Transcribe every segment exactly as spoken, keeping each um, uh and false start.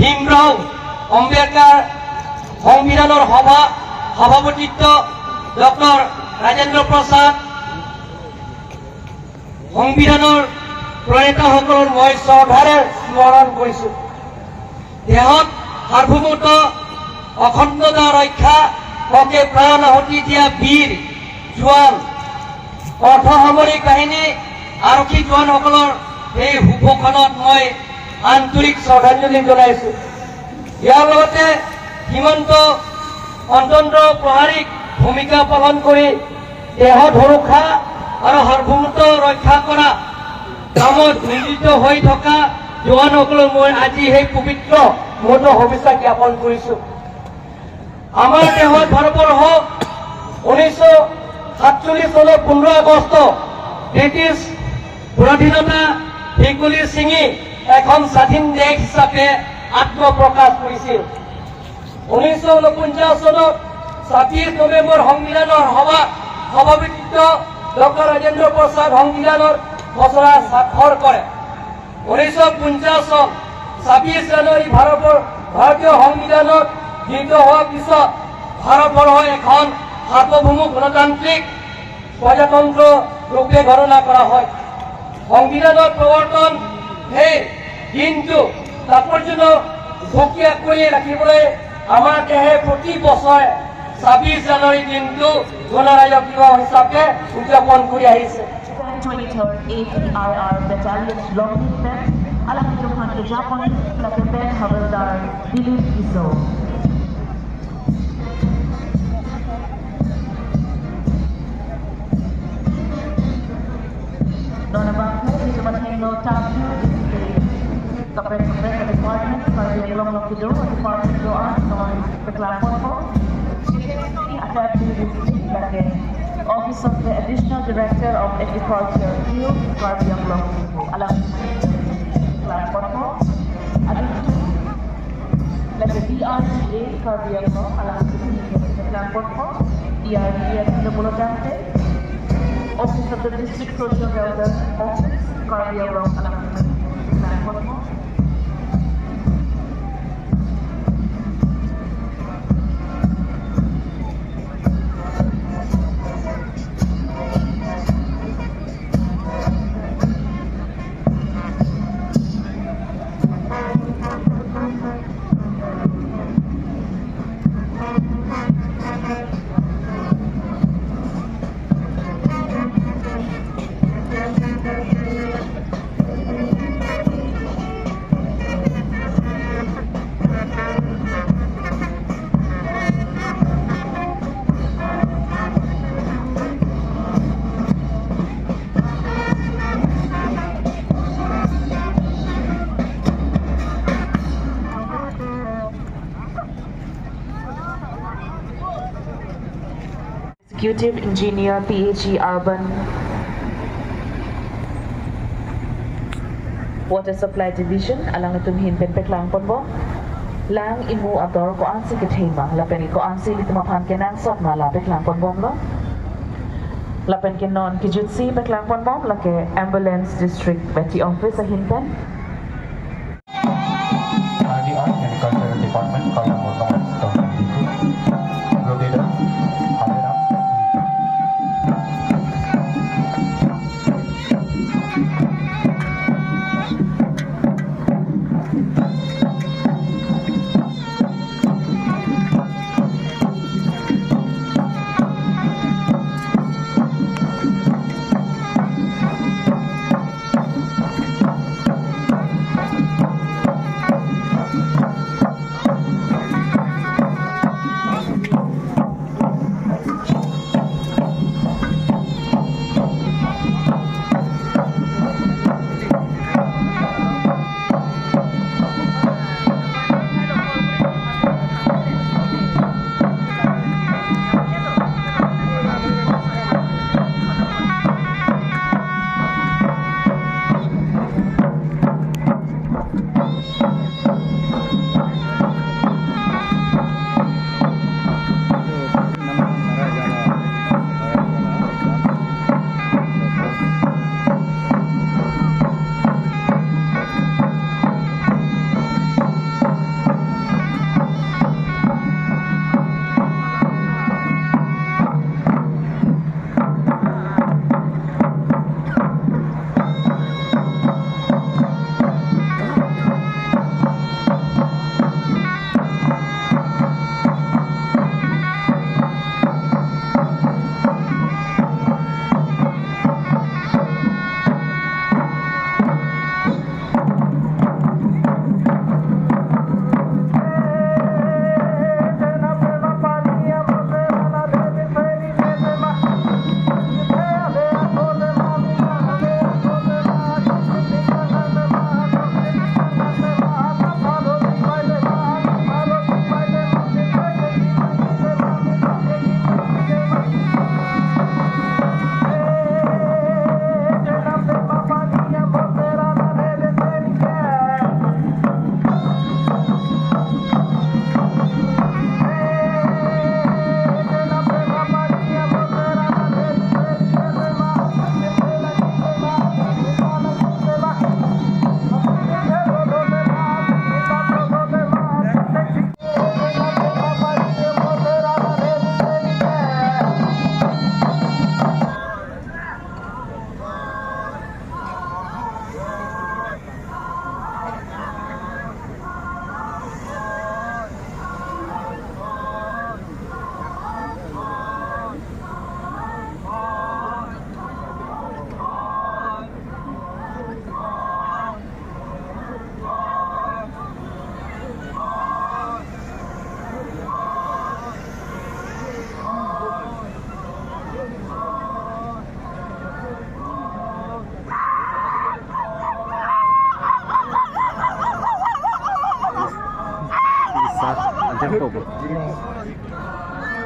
ভীমৰাও আম্বেদকাৰ সংবিধানৰ সভা সভাপতিত্ব ডক্টৰ ৰাজেন্দ্ৰ প্ৰসাদ সংবিধানৰ প্ৰণেতাসকলক মই শ্ৰদ্ধাৰে স্মৰণ কৰিছো। দেহত সাৰ্বভৌমত্ব অখণ্ডতা ৰক্ষা হকে প্ৰাণ আহুতি দিয়া বীৰ জোৱান, অৰ্ধসামৰিক বাহিনী, আৰক্ষী জোৱানসকলৰ এই শুভক্ষণত মই আন্তৰিক শ্ৰদ্ধাঞ্জলি জনাইছো। ইয়াৰ লগতে সীমান্ত অত্যন্ত প্ৰহৰীক ভূমিকা পালন কৰি দেশৰ সুৰক্ষা আৰু সাৰ্বভৌমত্ব ৰক্ষা কৰা কামত নিয়োজিত হৈ থকা জোৱানসকলক মই আজি সেই পবিত্ৰ মুহূৰ্ত শুভেচ্ছা জ্ঞাপন কৰিছো। আমাৰ দেশত ভাৰতবৰ্ষ ঊনৈছশ সাতচল্লিছ চনৰ পোন্ধৰ আগষ্ট ব্ৰিটিছ পৰাধীনতা ভেকুলী ছিঙি এখন স্বাধীন দেশ হিচাপে আত্মপ্ৰকাশ কৰিছিল। ঊনৈছশ ঊনপঞ্চাশ চনত ছাব্বিছ নৱেম্বৰ সংবিধানৰ সভা সভাপতিত্ব ডক্টৰ ৰাজেন্দ্ৰ প্ৰসাদ সংবিধানৰ খচৰা স্বাক্ষৰ কৰে। ঊনৈছশ পঞ্চাশ চন ছাব্বিছ জানুৱাৰী ভাৰতৰ ভাৰতীয় সংবিধানত গৃহীত হোৱাৰ পিছত ভাৰতবৰ্ষ এখন সাৰ্বভৌম গণতান্ত্ৰিক প্ৰজাতন্ত্ৰ ৰূপে গণনা কৰা হয়। সংবিধানৰ প্ৰৱৰ্তন সেই দিনটো তাৎপৰ্যপূৰ্ণ সুকীয়া কৰি ৰাখিবলৈ আমাৰ দেশে প্ৰতি বছৰে ছাব্বিছ জানুৱাৰী দিনটো গণৰাজ্য দিৱস হিচাপে উদযাপন কৰি আহিছে। Twenty-third A P R R Battalion Longri pen alanglitum aphan kejapon lapen pen Havildar Dilip Tisso. Non abangphu nelitum athengno thank you. Kaprek kaprek department, Karbi Anglong along kedo department do-an non paklang ponpo. Secretary Academy District lake Office of the Additional Director of Agriculture, Karbi Anglong, alang paklang ponpo. Adun lake D R D A Karbi Anglong, alang paklang ponpo. D R D A Ananda Bolodante, Office of the District Social Welfare Office, Karbi Anglong, alang paklang ponpo. Executive Engineer, P H E Urban Water Supply Division, alanglitum ahin pen paklang ponbom. Lang imu ador ko-ansi kethema, lapen ko-ansi ilitum aphan kenangsot ma la paklang ponbomlo. Lapen ke non kejutsi paklang ponbom, lake Ambulance District Beti Office ahin pen. Karbi Art and Cultural Department, Karbi Anglong Government, Tongkang Diku, Brigadier Hariram.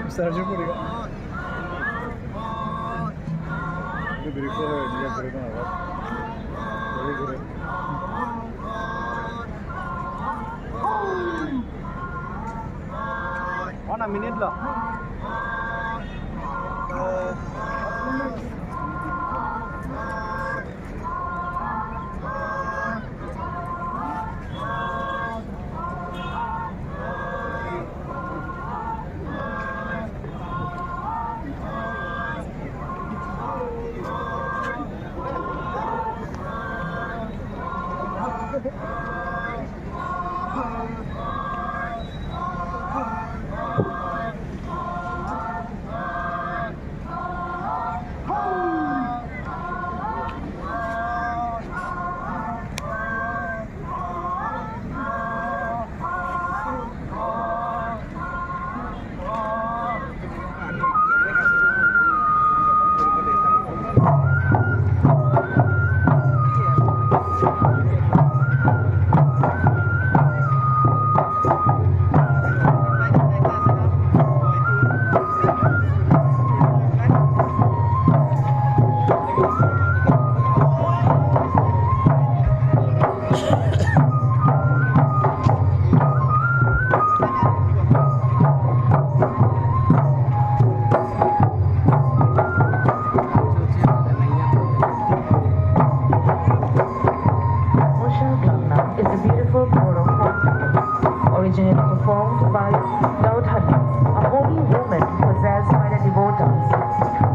Sergio Puriga. Very good. On a minute lo. Moshang Klangna is a beautiful board of fountains, originally performed by Gaudhani, a holy woman possessed by the devotees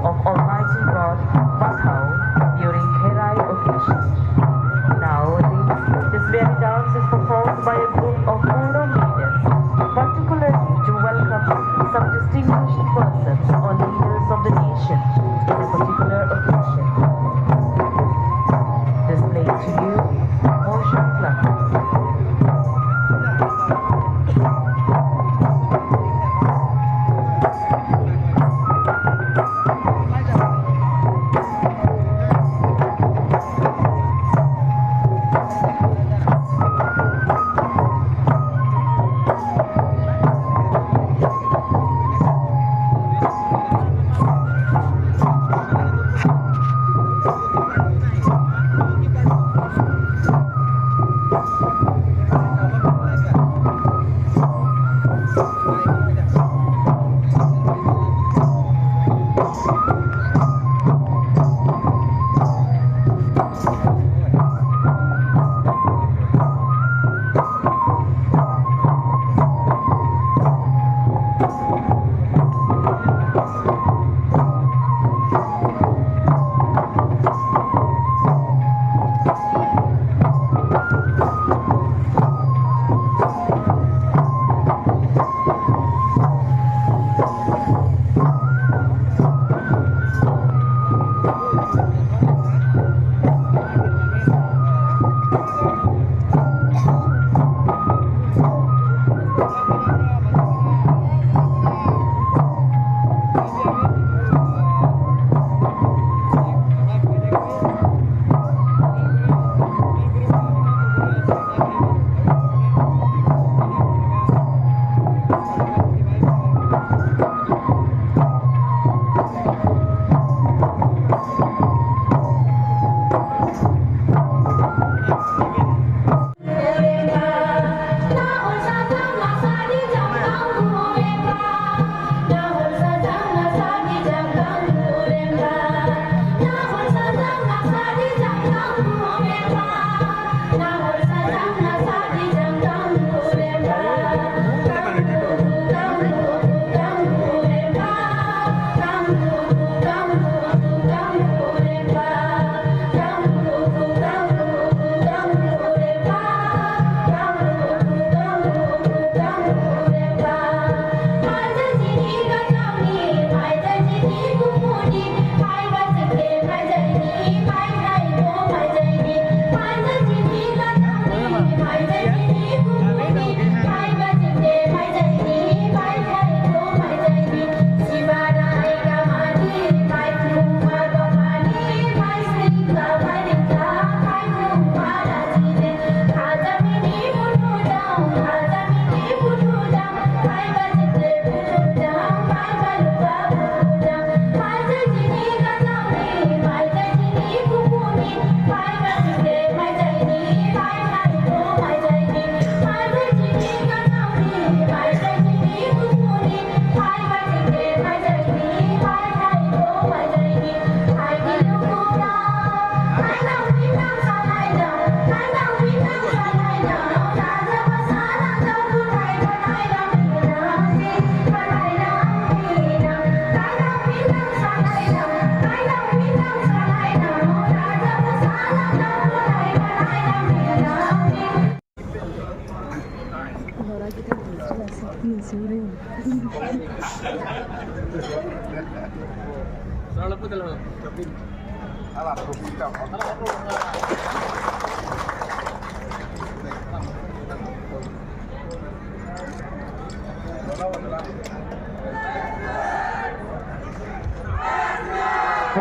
of Almighty God Bathao during Kherai occasion. Nowadays, this very dance is performed by a group of Purno maidens, particularly to welcome some distinguished persons or leaders of the nation on a particular occasion. Displaying to you, Moshang Klangna. And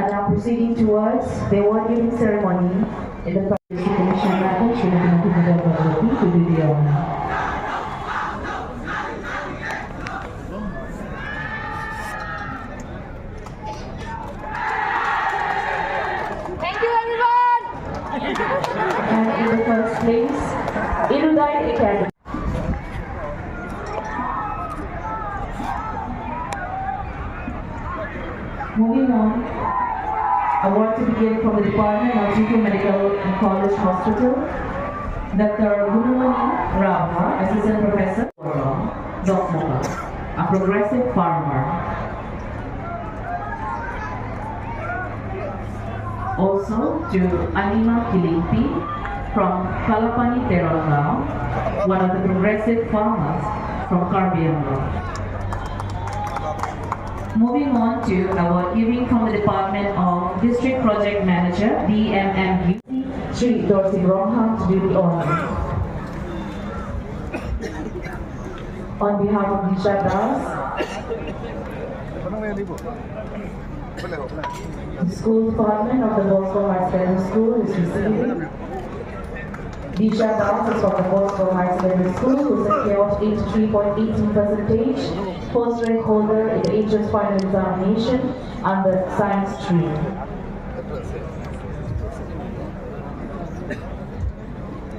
now proceeding towards the award giving ceremony in the Commissioner Madam Srimati Madhumita Bhagwati to do the honor. Thank you, everyone. And in the first place, Erudite Academy. Moving on, award to be given from the Department of Diphu Medical and College Hospital, Doctor Gunamani Rabha, Assistant Professor, Dokmoka, a progressive farmer. Also to Anima Kilingpi from Kalapani Teron Gaon, one of the progressive farmers from Karbi Anglong. Moving on to award giving from the Department of District Project Manager, D M M U, Shri Dorsi Ronghang to do the honor. On behalf of Disha Das, the school department of the Bosco Higher Secondary School is receiving. Disha Das is from the Bosco Higher Secondary School, who secured eighty-three point eighteen percentage, first rank holder in the entrance final examination under science stream.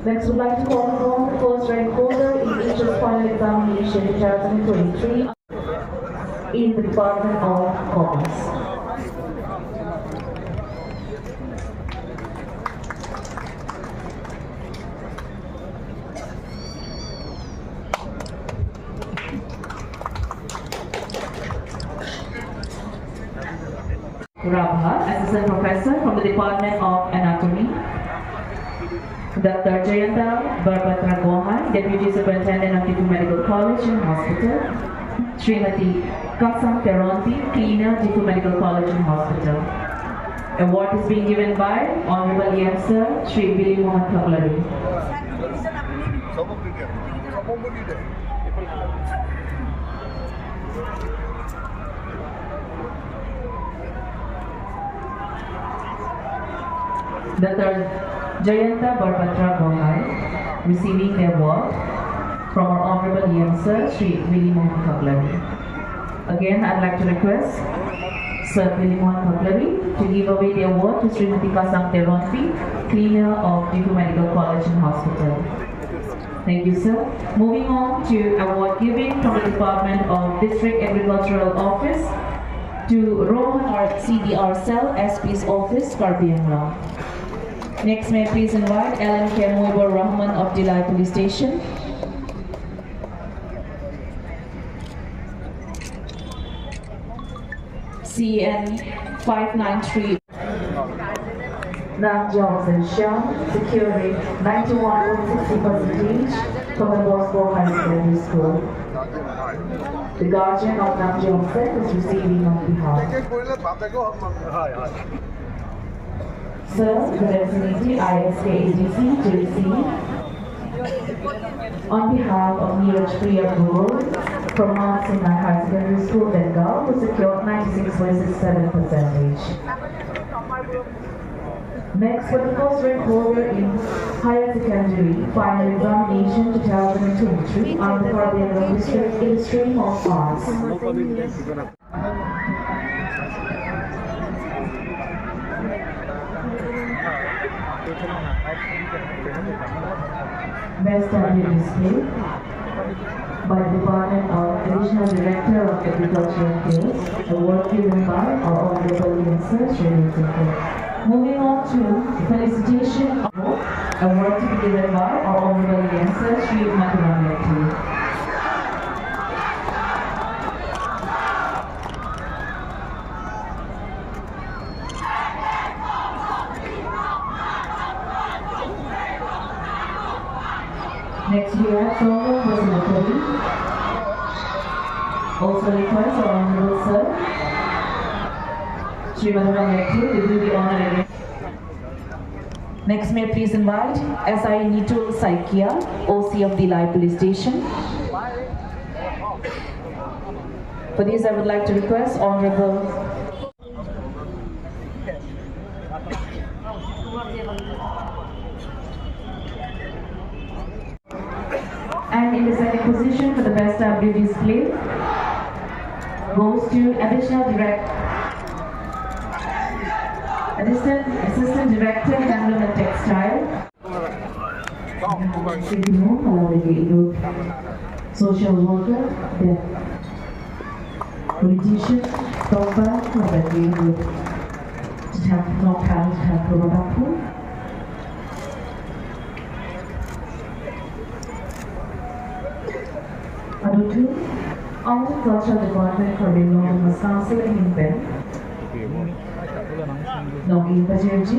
Next, we'd like to call upon the first rank holder in the entrance final examination two thousand twenty-three in the Department of Commerce. Rabha, Assistant Professor from the Department of Anatomy. Doctor Jayanta Barbatra Gohain, Deputy Superintendent of Diphu Medical College and Hospital. Srimati Kasang Teronpi, Cleaner, Diphu Medical College and Hospital. Award is being given by Honorable E M Sir, Shri Billy Mohan Khaklari. Doctor Jayanta Barbatra Gohain receiving the award from our Honorable E M Sir, Shri Billy Mohan Khaklari. Again, I'd like to request Sir Billy Mohan Khaklari to give away the award to Srimati Kasang Teronpi, Cleaner of Diphu Medical College and Hospital. Thank you, sir. Moving on to award giving from the Department of District Agricultural Office to Rohan R C D R Cell, S P's Office, Karbi Anglong. Next, may I please invite L M K Muibur Rahman of Dillai Police Station, C N five nine three. Namjong Shen securing ninety-one point sixty percentage from the Bosco Higher Secondary School. The guardian of Namjong Shen is receiving on behalf. Sir, the vicinity I S K A D C to receive. On behalf of Neeraj Priya Gogoi from Mount Sinai Higher Secondary School, Bengal, who secured ninety-six point six seven percentage. Next, for the first rank holder in Higher Secondary Final Examination two thousand twenty-three on the Karbi Anglong District in the stream of Arts. Best W display by the Department of Additional Director of Agriculture and Fields, award given by our Honorable Minister, Shri Moving on to felicitation award to be given by our Honorable Minister, Shri Mathuram Lekhi. Next, we have Songwon Bhasmati. Also request our Honorable Sir, Shri Madhuram Lekthe, to do the honor again. Next, may I please invite S I Nitul Saikia, O C of Dillai Police Station. For this, I would like to request Honorable And in the second position for the best outdoor display goes to Additional Direct, Assistant, Assistant Director, Handloom and Textile. Social worker, the politician, tokba, mabagi ilu. Chak nok thang, chak rumah kampung. Adutu, Horticulture Department, Karbi Anglong Autonomous Council, ahin pen nongin pajirji.